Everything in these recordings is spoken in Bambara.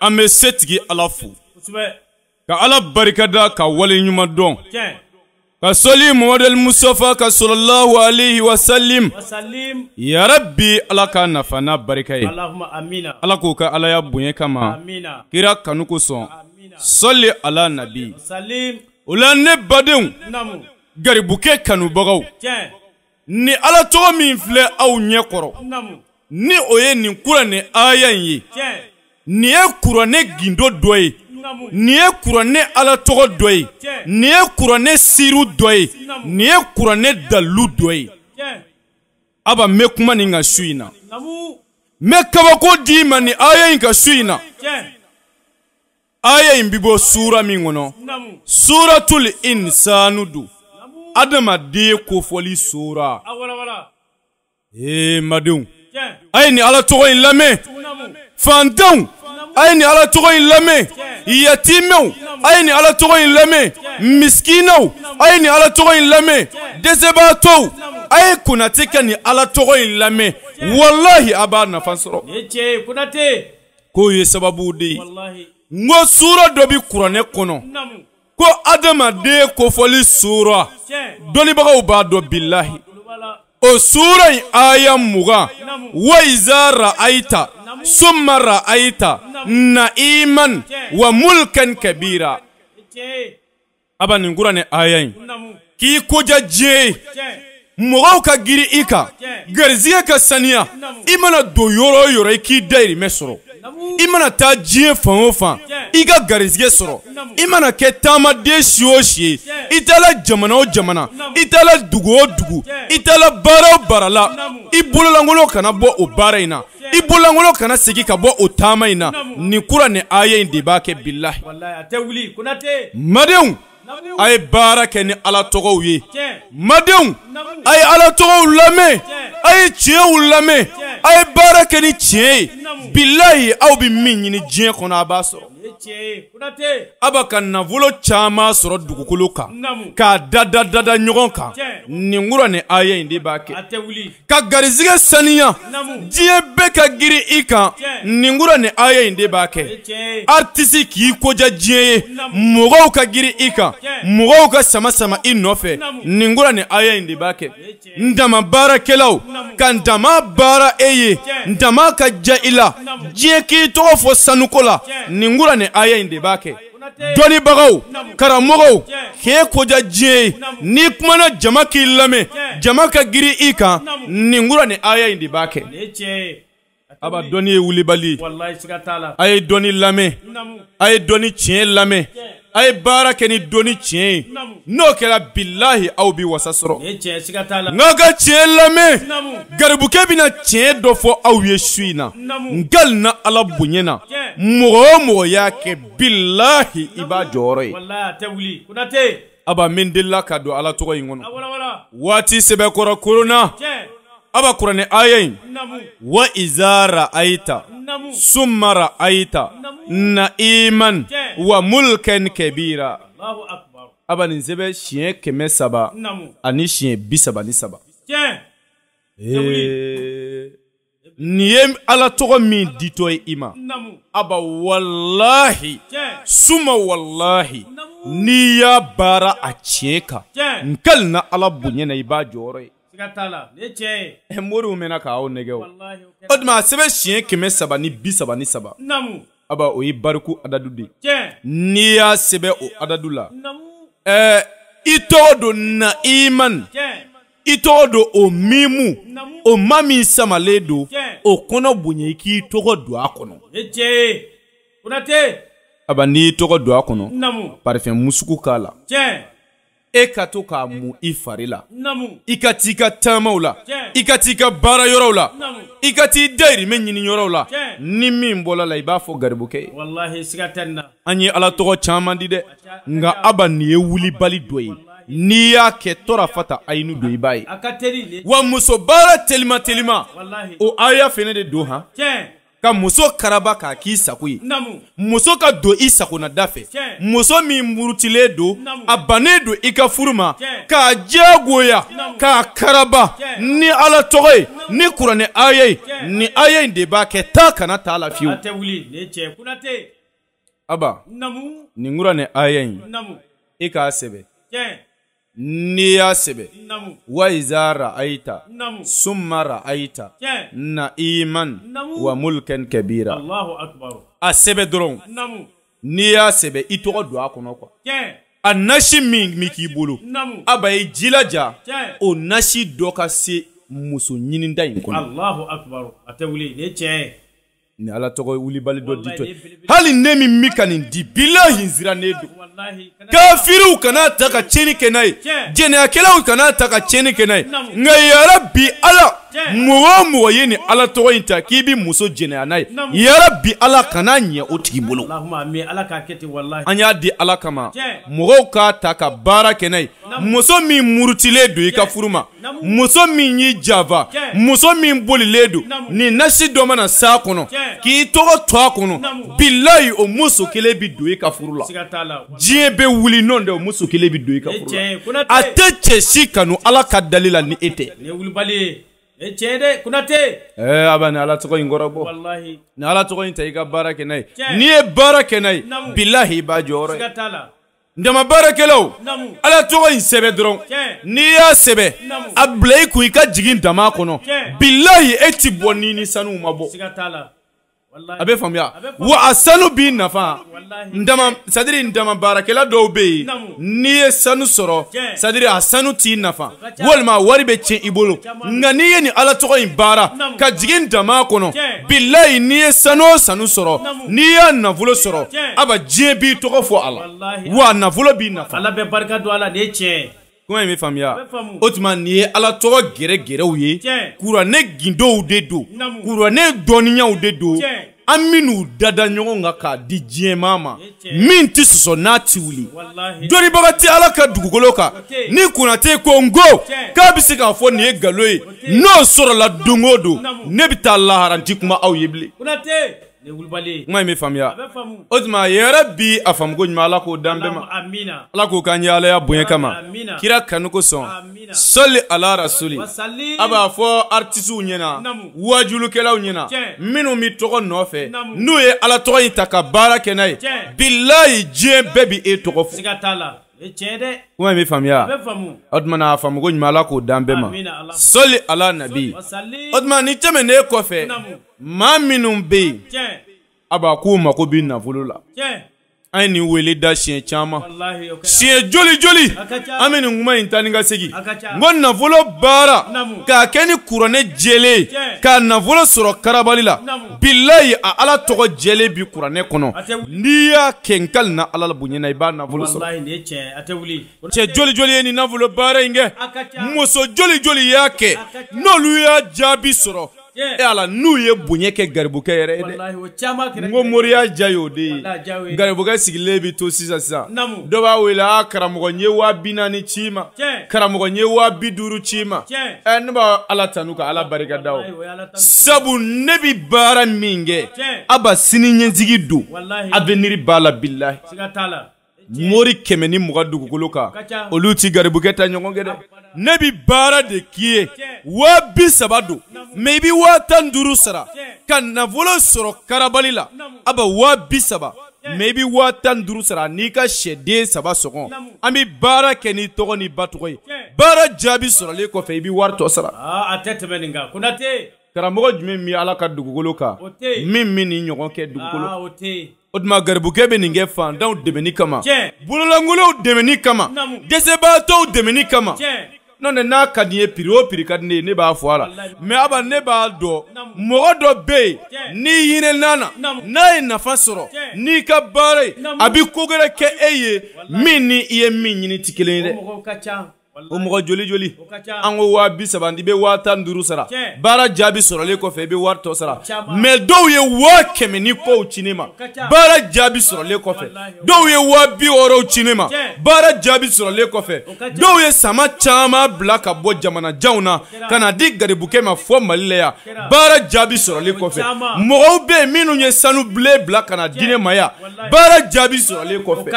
An bɛ setigi Ala fo ka Ala barikada ka wale ɲuman dɔn ka sɔli Muhamadu Mustafa ka sallallahu alayhi wa salim ya rabbi Ala ka nafa n'a barika ye Ala k'o ka Alaya bonya kama kira kanu kosɔn sɔli ala nabi o la ne badenw garibukɛ kanubagaw ni Ala tɔgɔ min filɛ aw ɲɛ kɔrɔ ni o ye nin kuranɛ aya in ye nin ye kuranɛ gindo dɔ ye nin ye kuranɛ Ala tɔgɔ dɔ ye nin ye kuranɛ siiru dɔ ye nin ye kuranɛ dalilu dɔ ye aba n bɛ kuma nin kan su in na n bɛ kabako d'i ma nin aya in kan su in na aya in bɛ bɔ suura min kɔnɔ suuratul insanu don adamaden kofɔli suura ee madenw a ye nin Ala tɔgɔ in lamɛn fantanw a ye nin Ala tɔgɔ in lamɛn yatimɛw a ye nin Ala tɔgɔ in lamɛn misikinaw a ye nin Ala tɔgɔ in lamɛn dɛsɛbaatɔw a ye Konate ka nin Ala tɔgɔ in lamɛn walahi a b'a nafa sɔrɔ k'o ye sababu de ye n ko suura dɔ bɛ kuranɛ kɔnɔ ko adamaden kofɔli suura dɔnnibagaw b'a dɔn bilahi o suura in aya 20 wa iza ra'ayita summa ra'ayita na'iman wa mulkan kabira aba nin kuranɛ aya in k'i koja diɲɛ ye mɔgɔw ka giri i kan garizigɛ ka saniya i mana don yɔrɔ o yɔrɔ i k'i dayirimɛ sɔrɔ i mana taa diɲɛ fan o fan i ka garizigɛ sɔrɔ i mana kɛ taamaden si o si ye i taala jamana o jamana i taala dugu o dugu i taala baara o baara la i bololankolon kana bɔ o baara in na i bololankolon kana segin ka bɔ o taama in na nin kuranɛ aya in de b'a kɛ bilahi madenw a ye baara kɛ ni Ala tɔgɔw ye madenw a ye Ala tɔgɔw lamɛn a ye tiɲɛw lamɛn a ye baara kɛ ni tiɲɛ ye bilahi aw bɛ min ɲini diɲɛ kɔnɔ a b'a sɔrɔ a b'a ka nafolo caman sɔrɔ dugukolo kan k'a da da da da ɲɔgɔn kan nin kuranɛ aya in de b'a kɛ ka garizigɛ saniya diɲɛ bɛɛ ka giri i kan nin kuranɛ aya in de b'a kɛ artiste k'i koja diɲɛ ye mɔgɔw ka giri i kan mɔgɔw ka sama sama i nɔfɛ nin kuranɛ aya in de b'a kɛ n dama baarakɛlaw ka n dama baara e ye n dama ka ja i la diɲɛ k'i tɔgɔ fɔ sanuko la nin kuranɛ aya in de b'a kɛ dɔnnibagaw karamɔgɔw k'e koja diɲɛ ye n'i kumana jama k'i lamɛn jama ka giri i kan nin kuranɛ aya in de b'a kɛ aba dɔnni ye wulibali a ye dɔnni lamɛn a ye dɔnni tiɲɛ lamɛn a ye baara kɛ ni dɔnni tiɲɛ ye n'o kɛra bilahi aw bɛ wasa sɔrɔ n'aw ka tiɲɛ lamɛn garibukɛ bɛna tiɲɛ dɔ fɔ aw ye su in na nka na Ala bonya na mɔgɔ o mɔgɔ y'a kɛ bilahi i b'a jɔyɔrɔ ye aba min delila ka don Ala tɔgɔ in kɔnɔ waati sɛbɛkɔrɔ korona aba kuranɛ aya in wa iza ra'ayita summa ra'ayita na'iman wa mulkan kabira aba nin sɛbɛn siɲɛ 300 ani siɲɛ 33 nin ye Ala tɔgɔ min ditɔ ye i ma aba walahi suma walahi n'i y'a baara a tiɲɛ kan n kalina Ala bonya na i b'a jɔyɔrɔ ye moriw mɛnna k'aw nɛgɛ o o tuma a sɛbɛn siɲɛ 333 aba o ye bariku adadu de ye n'i y'a sɛbɛn o adadu la i tɔgɔ don na'iman i tɔgɔ don o mimu o ma min samalen don o kɔnɔ bonya i k'i tɔgɔ don a kɔnɔ aba n'i y'i tɔgɔ don a kɔnɔ parfum musuku k'a la e ka to k'a mun i fari la i ka t'i ka taamaw la i ka t'i ka baara yɔrɔw la i ka t'i dayirimɛ ɲini yɔrɔw la ni min bɔla la i b'a fɔ garibukɛ ye an ye Ala tɔgɔ caman di dɛ nka aba nin ye wulibali dɔ ye n'i y'a kɛ tɔra fata ayinu don i b'a ye wa muso baara telima telima o aya fɛnɛ de don han Ka muso karaba k'a k'i sago ye. Muso ka don i sagonada fɛ. Muso min murutilen don, a bannen don i ka furu ma, k'a diyagoya, k'a karaba ni Ala tɔgɔ ye, ni kuranɛ aya ye, ni aya in de b'a kɛ taa kana taa la fiyewu. Aba, nin kuranɛ aya in, e k'a sɛbɛn. N'i y'a sɛbɛn, wa iza ra'ayita summa ra'ayita na'iman wa mulkan kabira. A sɛbɛn dɔrɔn, n'i y'a sɛbɛn i tɔgɔ don a kɔnɔ quoi. A nasi min k'i bolo, aba i jilaja o nasi dɔ ka se muso ɲininda in kɔnɔ. Allahu akbar, a tɛ wuli, nin ye tiɲɛ ye. Ni Ala tɔgɔ wulibali dɔ di tɔ hali ne min bɛ ka nin di bilahi n sirannen don. Kafiriw kana ta ka tiɲɛni kɛ n'a ye, jɛnɛyakɛlaw kana ta ka tiɲɛni kɛ n'a ye, nka yarabi Ala, mɔgɔ o mɔgɔ ye nin Ala tɔgɔ in ta k'i bɛ muso jɛnɛya n'a ye, yarabi Ala kana ɲɛ o tigi bolo. An y'a di Ala kama, mɔgɔw k'a ta ka baara kɛ n'a ye. Muso min murutilen don i ka furu ma, muso min y'i janfa, muso min bolilen don, nin nasi dɔ mana s'a kɔnɔ k'i tɔgɔ to a kɔnɔ, bilayi o muso kelen bɛ don i ka furu la. Diɲɛ bɛ wuli nɔ dɛ, o muso kelen bɛ don i ka furu la. A tɛ cɛ si kanu Ala ka dali la ni e tɛ. A b'a ni Ala tɔgɔ in kɔrɔ bɔ. Ni Ala tɔgɔ in ta i ka baara kɛ n'a ye. N'i ye baara kɛ n'a ye, bilahi i b'a jɔyɔrɔ ye. Dama baarakɛlaw, Ala tɔgɔ in sɛbɛn dɔrɔn, n'i y'a sɛbɛn a bila i kun i ka jigin dama kɔnɔ, bilahi e ti bɔ ni ni sanu ma bɔ. A bɛ faamuya wa a sanu b'i nafa. Ndama c'est-à-dire ndama baarakɛla dɔw bɛ yen, n'i ye sanu sɔrɔ, c'est-à-dire a sanu t'i nafa walima wari bɛ tiɲɛ i bolo, nka n'i ye nin Ala tɔgɔ in baara ka jigin dama kɔnɔ, bilahi n'i ye sanu o sanu sɔrɔ, n'i y'a nafolo sɔrɔ, aba diɲɛ b'i tɔgɔ fɔ a la, wa nafolo b'i nafa. Ala bɛ barika don a la, nin ye tiɲɛ ye. Kuma in bɛ faamuya. O tuma nin ye Ala tɔgɔ gɛrɛgɛrɛw ye, kuranɛ gindow de don, kuranɛ dɔnniyaw de don, an minnu dada ɲɔgɔn kan k'a di diɲɛmaa ma, min tɛ sɔsɔ n'a tɛ wuli. Dɔnnibaga tɛ Ala ka dugukolo kan ni Konate ko n ko k'a bɛ se k'a fɔ nin ye nkalon ye, n'o sɔrɔla don o don, ne bɛ taa lahara n tɛ kuma aw ye bilen. Kuma in bɛ faamuya. O tuma yɛrɛ bi a faamuko ɲuman Ala k'o d'an bɛɛ ma. Ala k'o k'an ye Alaya bonya kama, kira kanu kosɔn, sɔli ala rasuli. A b'a fɔ artisiw ɲɛna, wajulukɛlaw ɲɛna, minnu bɛ tɔgɔ nɔfɛ, n'u ye Ala tɔgɔ in ta ka baara kɛ n'a ye, bilahi diɲɛ bɛɛ bɛ e tɔgɔ fɔ. Kuma in bɛ faamuya. O tuma na a faamuko ɲuman Ala k'o d'an bɛɛ ma. Sɔli ala nabi. O tuma ni tɛmɛnen kɔfɛ, maa minnu bɛ yen, a b'a k'u mako bɛ nafolo la. An ye nin wele da siɲɛ caman, siɲɛ joli joli an bɛ nin kuma in taa ni ka segin. N ko nafolo baara k'a kɛ ni kuranɛ jɛlen ye, k'a nafolo sɔrɔ karabali la, bilayi a Ala tɔgɔ jɛlen bi kuranɛ kɔnɔ. N'i y'a kɛ n kali na Ala la bonya na, i b'a nafolo sɔrɔ. Cɛ joli joli ye nin nafolo baara in kɛ, muso joli joli y'a kɛ, n'olu y'a jaabi sɔrɔ. E Ala, n'u ye bonya kɛ garibukɛ yɛrɛ ye dɛ. N ko moriya ja y'o de ye. Garibukɛ sigilen bɛ to sisan sisan, dɔ b'a wele, a karamɔgɔ n ye 40 ci i ma, karamɔgɔ n ye 50 ci i ma. Ɛ ne b'a Ala tanu ka Ala barika da o, sabu ne bɛ baara min kɛ, aba sini ɲɛsigi don, avenir b'a la bilahi. Mori 120 dugukolo kan, olu ti garibukɛ ta ɲɔgɔn kɛ dɛ. Ne bɛ baara de k'i ye, 30 don, mais i bɛ 15 sara ka nafolo sɔrɔ karabali la, a bɛ 30, mais i bɛ 15 sara n'i ka sɛden 3 sɔgɔn. An bɛ baara kɛ n'i tɔgɔ n'i ba tɔgɔ ye, baara jaabi sɔrɔlen kɔfɛ i bɛ wari tɔ sara. A tɛ tɛmɛ nin kan, Konate. Karamɔgɔ jumɛn bɛ Ala ka dugukolo kan min bɛ nin ɲɔgɔn kɛ dugukolo? O tuma garibukɛ bɛ nin kɛ fantanw dɛmɛni kama, bololankolow dɛmɛni kama, dɛsɛbaatɔw dɛmɛni kama. N'o tɛ n'a ka di n ye prix o prix ka di ne ye, ne b'a fɔ a la. Mais aba ne b'a dɔn mɔgɔ dɔ bɛ yen, n'i hinɛna na, n'a ye nafa sɔrɔ n'i ka baara ye, a bɛ ko wɛrɛ kɛ e ye min ni i ye min ɲini tɛ kelen ye dɛ. O mɔgɔ joli joli an ko 30 i bɛ 15 sara baara jaabi sɔrɔlen kɔfɛ i bɛ wari tɔ sara mais dɔw ye 100 ni kɔw ci ne ma baara jaabi sɔrɔlen kɔfɛ dɔw ye 60 ci ne ma baara jaabi sɔrɔlen kɔfɛ dɔw ye sama caman bila ka bɔ jamanajanw na ka na di garibukɛ ma fɔ Mali la yan baara jaabi sɔrɔlen kɔfɛ mɔgɔw bɛ yen minnu ye sanu bilen bila ka na di ne ma yan baara jaabi sɔrɔlen kɔfɛ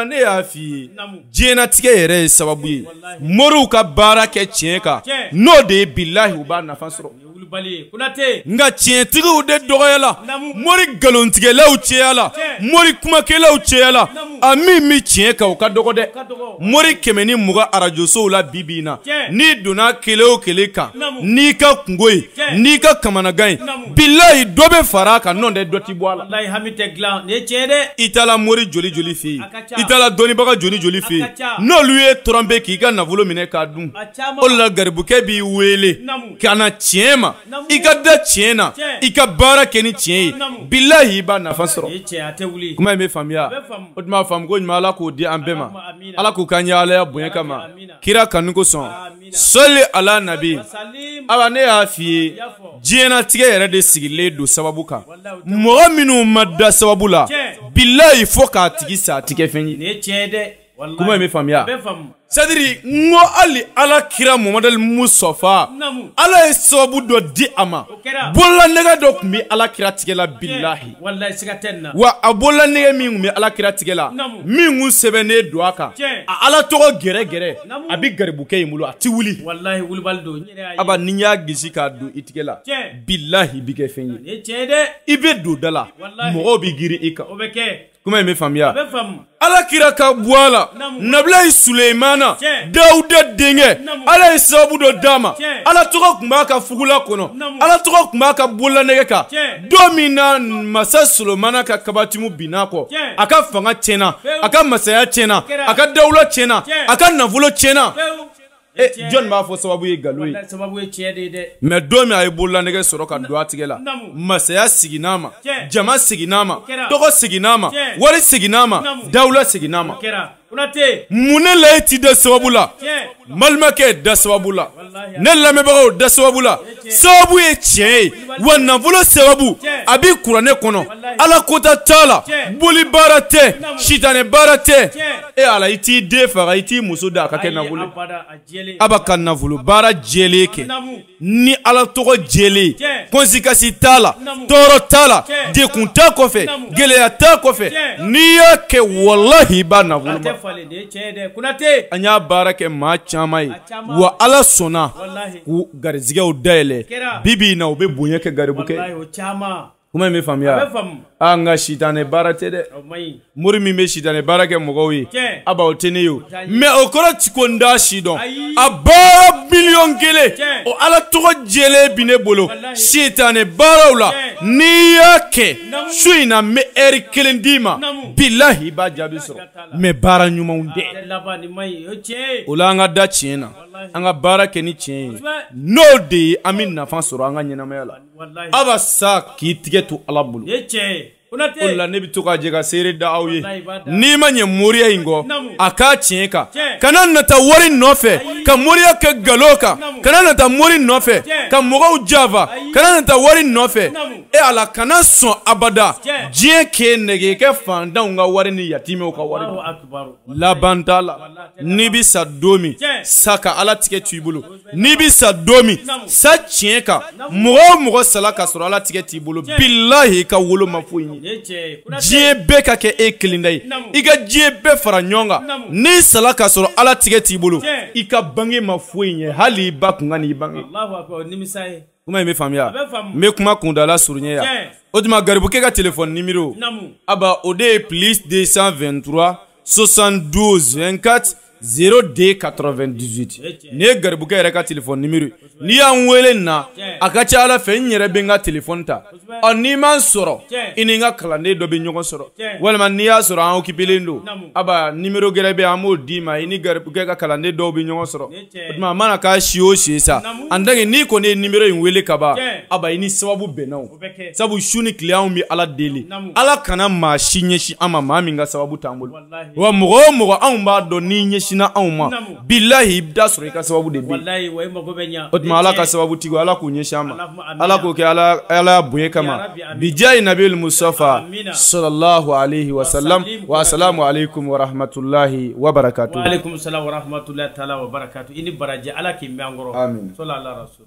ne y'a f'i ye diɲɛnatigɛ yɛrɛ ye sababu ye moriw ka baara kɛ tiɲɛ kan n'o de ye bilahi u b'a nafa sɔrɔ nka tiɲɛtigiw de dɔgɔyala mori nkalontigɛlaw cɛyala mori kumakɛlaw cɛyala a min bɛ tiɲɛ kan o ka dɔgɔ dɛ mori 120 arajosow la bi bi in na n'i donna kelen o kelen kan n'i ka kungo ye n'i ka kamanagan ye bilahi dɔ bɛ fara a kan n'o tɛ dɔ ti bɔ a la i taara mori joli joli fɛ yen i taara dɔnnibaga joli joli fɛ yen n'olu ye tromper k'i ka nafolo minɛ k'a dun o de la garibukɛ b'i wele ka na tiɲɛ ma i ka da tiɲɛ na i ka baara kɛ ni tiɲɛ ye bilahi i b'a nafa sɔrɔ kuma in bɛ faamuya o tuma faamu ko ɲuman Ala k'o di an bɛɛ ma Ala k'o k'an ye Alaya bonya kama kira kanu kosɔn sɔli ala nabi awa ne y'a f'i ye diɲɛnatigɛ yɛrɛ de sigilen don sababu kan mɔgɔ minnu ma da sababu la bilahi fo k'a tigi sa a ti kɛ fɛn ye kuma in bɛ faamuya c'est-à-dire n ko hali Ala kira Muhamadu Mustafa Ala ye sababu dɔ di a ma bololanɛgɛ dɔ tun bɛ Ala kira tigɛ la bilahi wa a bololanɛgɛ min tun bɛ Ala kira tigɛ la min kun sɛbɛnnen don a kan a Ala tɔgɔ gɛrɛ gɛrɛ a bɛ garibukɛ in bolo a ti wuli aba n'i y'a gisi k'a don i tigɛ la bilahi i bɛ kɛ fɛn ye i bɛ don da la mɔgɔw bɛ girin i kan kuma in bɛ faamuya Ala kira ka bɔ a la Nabilayi Sulemana Dawuda denkɛ Ala ye sababu dɔ d'a ma Ala tɔgɔ tun b'a ka fugula kɔnɔ Ala tɔgɔ tun b'a ka bololanɛgɛ kan don min na masa Sulemana ka kabatimu binna kɔ a ka fanga tiɲɛna a ka masaya tiɲɛna a ka dawula tiɲɛna a ka nafolo tiɲɛna jɔn b'a fɔ sababu ye nkalon ye mais don min a ye bololanɛgɛ sɔrɔ ka don a tigɛ la masaya seginna a ma jama seginna a ma tɔgɔ seginna a ma wari seginna a ma dawula seginna a ma mun ne la e ti da sababu la balimakɛ da sababu la ne lamɛnbagaw da sababu la sababu ye tiɲɛ ye wa nafolo sababu a b'i kuranɛ kɔnɔ Ala kota t'a la boli baara tɛ sitanɛ baara tɛ e Ala i t'i den faga i t'i muso da a ka kɛ nafolo aba ka nafolo baara jɛlen kɛ ni Ala tɔgɔ jɛlen conséquence t'a la tɔɔrɔ t'a la dekun t'a kɔfɛ gɛlɛya t'a kɔfɛ n'i y'a kɛ walahi i b'a nafolo ma an y'a baara kɛ maa caman ye wa Ala sɔnna k'u garizigɛw dayɛlɛ bi bi in na u bɛ bonya kɛ garibukɛ kuma in bɛ faamuya an ka sitanɛ baara tɛ dɛ mori min bɛ sitanɛ baara kɛ mɔgɔw ye aba o tɛ ne ye o mais o kɔrɔ ti ko n t'a si dɔn a baara 1 million o Ala tɔgɔ jɛlen bi ne bolo sitanɛ baaraw la n'i y'a kɛ su in na n bɛ ɛri 1 d'i ma bilahi i b'a jaabi sɔrɔ mais baara ɲumanw tɛ o la an ka da tiɲɛ na an ka baara kɛ ni tiɲɛ ye n'o de ye an bɛ nafa sɔrɔ an ka ɲɛnamaya la aba sa k'i tigɛ to Ala bolo o la ne bɛ to ka jɛ ka seere da aw ye n'i ma ɲɛ moriya in kɔ a k'a tiɲɛ kan kana nata wari nɔfɛ ka moriya kɛ nkalon kan kana nata mori nɔfɛ ka mɔgɔw janfa kana nata wari nɔfɛ e Ala kana sɔn abada diɲɛ k'e nɛgɛ kɛ fantanw ka wari ni yatimɛw ka wari laban t'a la n'i bɛ sa don min sa ka Ala tigɛ to i bolo n'i bɛ sa don min sa tiɲɛ kan mɔgɔ o mɔgɔ sala ka sɔrɔ Ala tigɛ t'i bolo bilahi i ka wolo ma foyi ɲɛ diɲɛ bɛɛ ka kɛ e kelen da ye i ka diɲɛ bɛɛ fara ɲɔgɔn kan n'i sala ka sɔrɔ Ala tigɛ t'i bolo i ka bange ma foyi ɲɛ hali i ba kun ka n'i bange kuma in bɛ faamuya n bɛ kuma kundala surunya yan o tuma garibukɛ ka téléphone numéro aba o de ye plus 223 72 24 02 98 nin ye garibukɛ yɛrɛ ka téléphone numéro n'i y'an wele na a ka ca Ala fɛ n yɛrɛ bɛ n ka téléphone ta ɔ n'i m'an sɔrɔ i ni n ka kalanden dɔ bɛ ɲɔgɔn sɔrɔ walima n'i y'a sɔrɔ an occupélen don aba numéro gɛrɛ bɛ an b'o d'i ma i ni garibukɛ ka kalanden dɔw bɛ ɲɔgɔn sɔrɔ o tuma a mana k'a si o si sa en tant que n'i kɔni ye numéro in wele ka ban aba i ni sababu bɛnna o sabu su ni tile anw bɛ Ala deli Ala kana maa si ɲɛsin an ma maa min ka sababu t'an bolo wa mɔgɔ o mɔgɔ anw b'a dɔn n'i ɲɛsin ɲɛsinna anw ma, bilahi i bɛ taa sɔrɔ i ka sababu de bɛ yen. O tuma Ala ka sababu tigiw, Ala k'u ɲɛsin an ma, Ala k'o kɛ Ala bonya kama, bijayi nabil Mustafa sallallahu alayhi wa sallam. Wa salamu alaykum wa rahmatulahi wa barakatuh. Wa aleykum salam wa rahmatulahi taala wa barakatuh. I ni baraji, Ala k'i mɛn an kɔrɔ. Amin. Sɔlɔ ala rasul.